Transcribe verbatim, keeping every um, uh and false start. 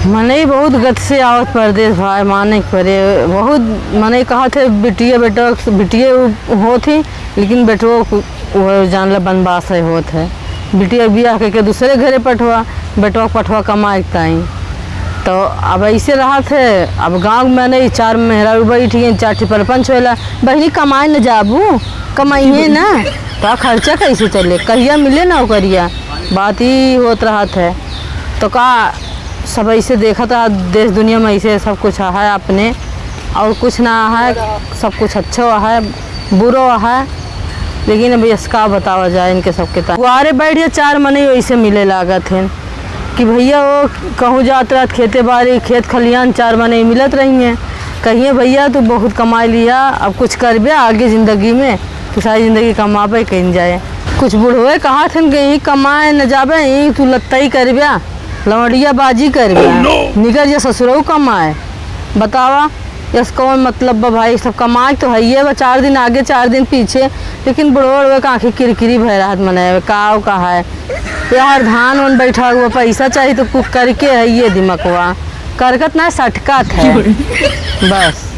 मनई बहुत गत से आवत परदेस भाई, माने के परे। बहुत मनई कहत है, बिटिया बेटा, बिटिया उ-, होत ही, लेकिन बेटवो कु-, वो जान ला बनवास है होत है। बिटिया बियाह कइके दूसरे घरे पठवा, बेटवा के पठवा कमाए के ताई। तो अब ऐसे रहत है, अब गाँव में मनई चार मेहरारू बैठी हैं, चार ठे परपंच होला, "बहिनी कमाए न जाबू, कमाइहे ना, तो खर्चा कैसे चले, कहिया मिले नौकरिया?" बात ही होत रहत है। तो का सब ऐसे देखत रहा, देश दुनिया में ऐसे सब कुछ है अपने, और कुछ ना है, सब कुछ अच्छो है, बुरो है, लेकिन अब यस का बतावा जाए इनके सबके ताई। गुआरे बैठ के चार मनई वैसे मिले लागत हैं कि भैया वो कहूँ जात रहत खेते बारी, खेत खलियान, चार मनई मिलत रही हैं, कहिए, "भैया तू बहुत कमाई लिया, अब कुछ करबे आगे जिंदगी में, तो सारी जिंदगी कमाबे कइन जाए।" कुछ बुढ़वे कहत हैं कि "यहीं कमाए न जाबे, यहीं तू लत्तई करबे।" लौंडिया बाजी करबे। Oh, no! निकर जे ससुरऊ कमाए। बतावा, यस कौन मतलब बा भाई? सब कमाए तो हइये बा, चार दिन आगे, चार दिन पीछे, लेकिन बुढ़वा उढ़वा के आँखी किरकिरी भय रहत मने, का का है? यार धान उन बैठा हुआ, पैसा चाहिए तो कुछ करके है ये दिमकवा। करकत ना सटकत है। बस।